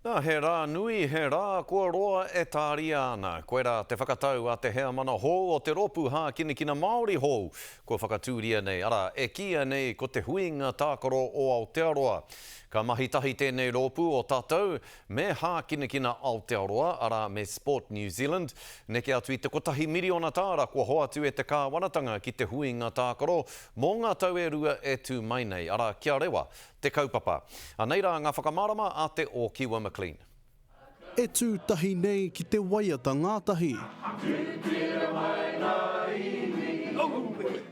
Nā, he rā nui, he rā kua roa e tāria ana. Koirā te whakatau a te heamana hou o te Rōpū Hākinakina Māori hou kua whakatūria nei, arā, e kīia nei ko te Huinga Tākaro o Aotearoa. Ka mahi tahi tēnei rōpū o tātou me Hākinakina Aotearoa, arā, me Sport New Zealand. Neke atu i te kotahi miriona tāra kua hoatu e te kāwanatanga ki te Huinga Tākaro mō ngā tau e rua e tū mai nei, arā, kia rewa Te kaupapa. Anei rā ngā whakamārama a Te Ōkiwa McLean. E tū tahi nei ki te waiata ngātahi.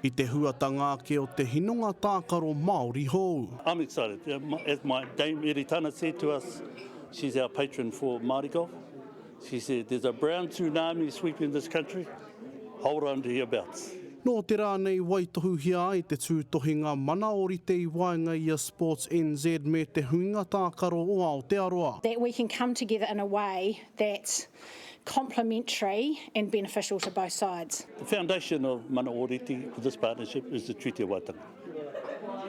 I te huatanga ake o te hinonga tākaro Māori hou. I'm excited. As my Dame Iritana said to us, she's our patron for Māori Golf, she said there's a brown tsunami sweeping this country, Hold on to your belts. Nō te rā nei waitohuhia ai te tūtohinga mana ōrite i waenga i a Sports NZ me te Huinga Tākaro o Aotearoa. That we can come together in a way that's complementary and beneficial to both sides. The foundation of Mana Ōrite for this partnership is the Treaty of Waitangi.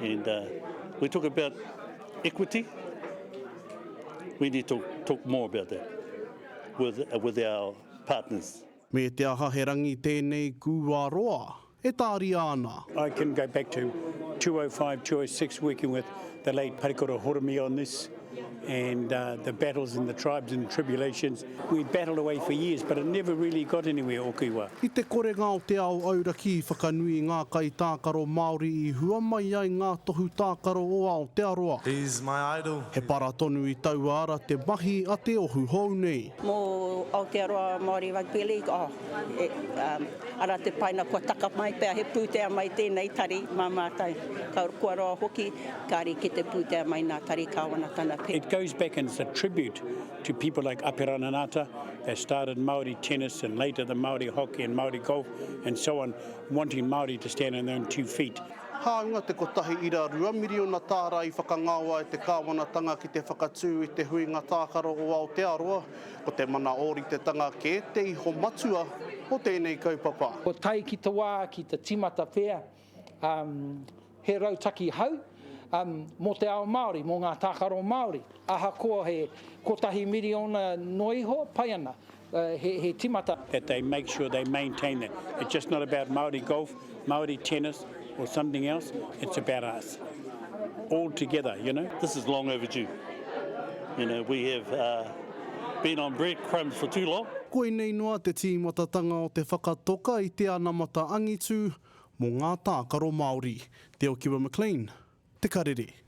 And uh, we talk about equity, we need to talk more about that with, uh, with our partners. Me te aha he rangi tēnei kua roa e tāria ana. I can go back to 205, 206 working with the late Parekura Horomia on this and uh, the battles and the tribes and the tribulations. We battled away for years but it never really got anywhere, Okiwa. I te korenga o te ao auraki i whakanui i ngā kaitākaro Māori i hua mai ai ngā tohu tākaro o Aotearoa. He's my idol. He para tonu i taua ara te mahi a te ohu hou nei. Mō Aotearoa Māori Rugby League, oh, e, um, ara te paina kua taka mai pea he pūtea mai tēnei tari mā mātou. Ka, kua roa hoki, kāre ki te pūtea mai nā tari kāwanatana. It goes back and it's a tribute to people like Apirana Ngata that started Māori tennis and later the Māori hockey and Māori golf and so on, wanting Māori to stand on their own two feet. Hāunga te 1.2 miriona tāra i whakangaoa e te kāwanatanga ki te whakatū i te Huinga Tākaro o Aotearoa, ko te mana ōritetanga kē te iho matua o tēnei kaupapa. Kua tae ki te wā ki te timata pea he rautaki hou mō te ao Māori, mō ngā tākaro Māori. Ahakoa he kotahi miriona noa iho, pai ana, he timata. That they make sure they maintain that. It's just not about Māori golf, Māori tennis or something else, it's about us all together, you know. This is long overdue. You know, we have uh, been on breadcrumbs for too long. Koinei noa te tīmatatanga o te whakatoka i te anamata angitu mō ngā tākaro Māori. Te Okiwa McLean, Te Karere.